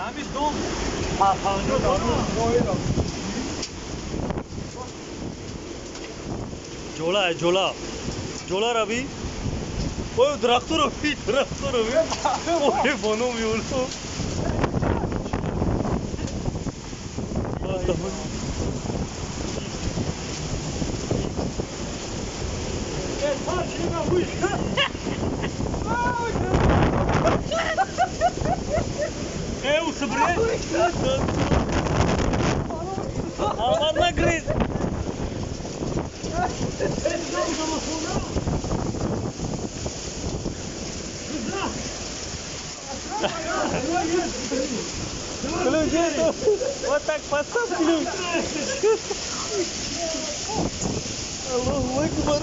Ҳамин дом 50 дорам. Ҷола, ҷола. Ҷола рави. Ой, дарахту рави, дарахту рави. Ой, боном юло. Эй, усыбре! Алмадна гриз! Ключ, вот так поставь ключ. Аллаху Акбар.